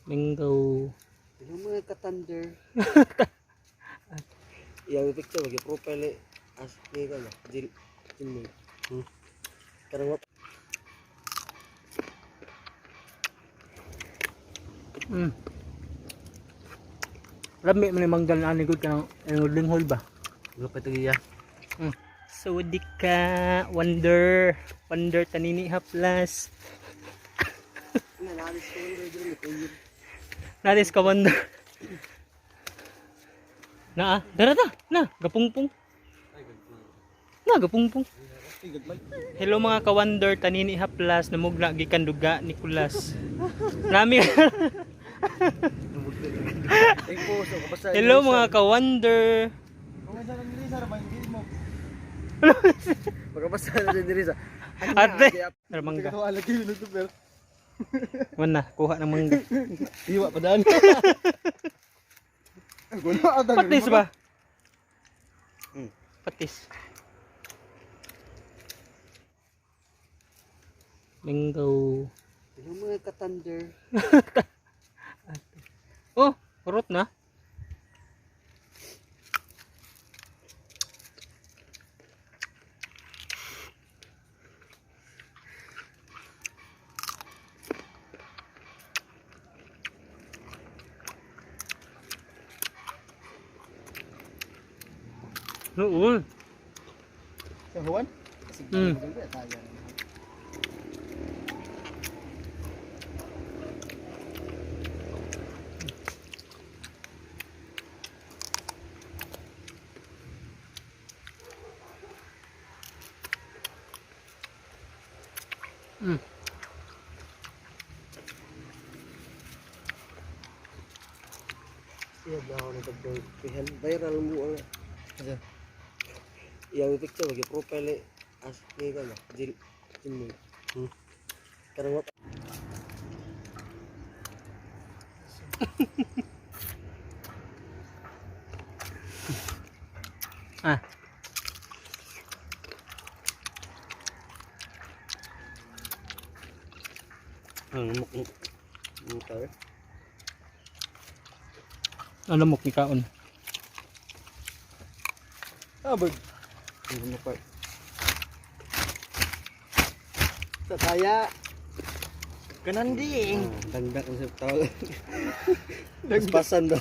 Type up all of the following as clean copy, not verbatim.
Mango. Hello mga ka-thunder. Iyang picture lagi profile eh. As ni ko na. Jil Jimmy. Karang Lami man yung manggal na ani gud kanang ang linghol ba. Wala pa iya. So di ka wonder wonder tanini haplas. Na nalis ko wonder diri ko yun. Natis ka wonder. Na ah, dara ta. Na, gapungpong. Na, gapungpong. Hello mga ka-wonder, tanini haplas, namugna gikan duga Nicolas. Nami. Ay po so basta. Hello mga ka-wonder. Pagkabasa na diri sa. Ate. Tara mangga. Wala, kuha ng mangga. Iwa pa daan. Patis ba? Patis. Mango. Hello mga ka-thunder. Oh, kurot na. Noon. Sa Juan? Siya ba ako nagtagdong viral mo ang Iyang picture lagi profile eh. As ni ko na. Jil Jimmy. Karang Ah. Ang muk muk. Ano mo kaon? Ah, bird. Ang muk. Sa kaya. Kanandi. Dangdak sa tawag. Paspasan daw.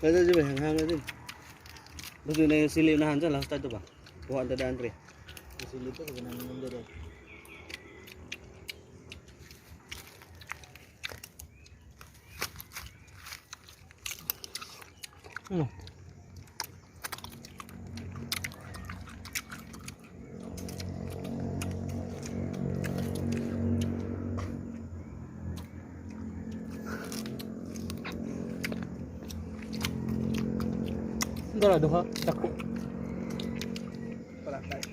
Kasi di ba hanghanga din. Basta na yung sili unahan sa last to ba? Kuha ang dadaan pre. Silip ko kanan ng dere. Ano? Dara duha dako. Para tayo.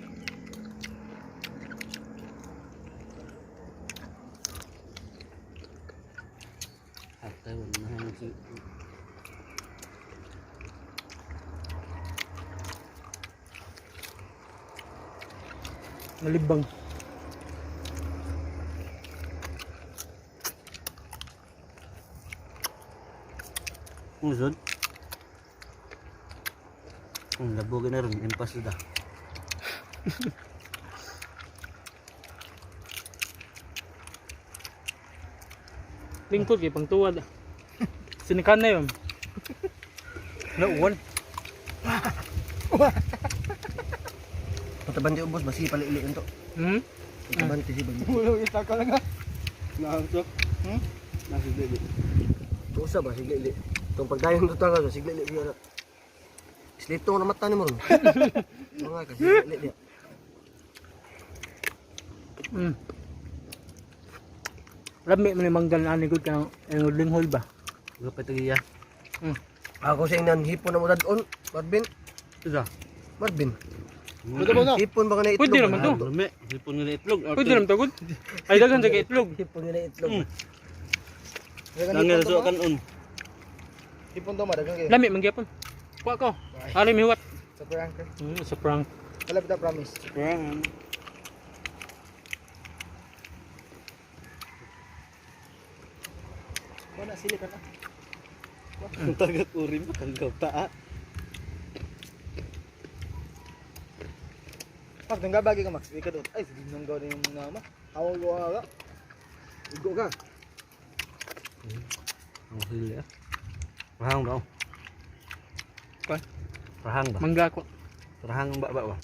Atay unahan si Nalibang. Uzod. Ang labo na ron, impas da. Lingkod kay pangtuwad. Sinikan na yun. Nauwan. Pataban di ubos basi pala ili unto. Pataban ti si bagi. Ulo isa ka lang ah. Nausok. Nasigli. Usa ba sigli ili. Tong pagdayon to tanga sigli ili siya. Slito na mata nimo ron. Mga kasi sigli ili. Lami man yung manggal na ani gud kanang ang linghol ba. Wala pa iya. Ako sa inan hipon na mo dadon, Marvin. Isa. Marvin. Pwede ba na? Hipon ba ka na itlog? Pwede naman to. Lami, hipon nga na itlog. Pwede naman to gud. Ay daghan sa itlog. Hipon nga na itlog. Nangel so kanon. Hipon to madagang kayo. Lami man gyapon. Kuha ko. Ali mihuwat. Sa prank. Sa prank. Wala bitaw promise. Prank. Wala sili ka na. Ang tagak urim tanggaw ta. Pag nangga bagi ka, Max, di ka doon. Ay, sige nanggaw na yung nama. Hawag ko aga. Igo ka. Ang sili ah. Rahang daw. Kuan? Rahang ba? Mangga ko. Rahang ba ba ba?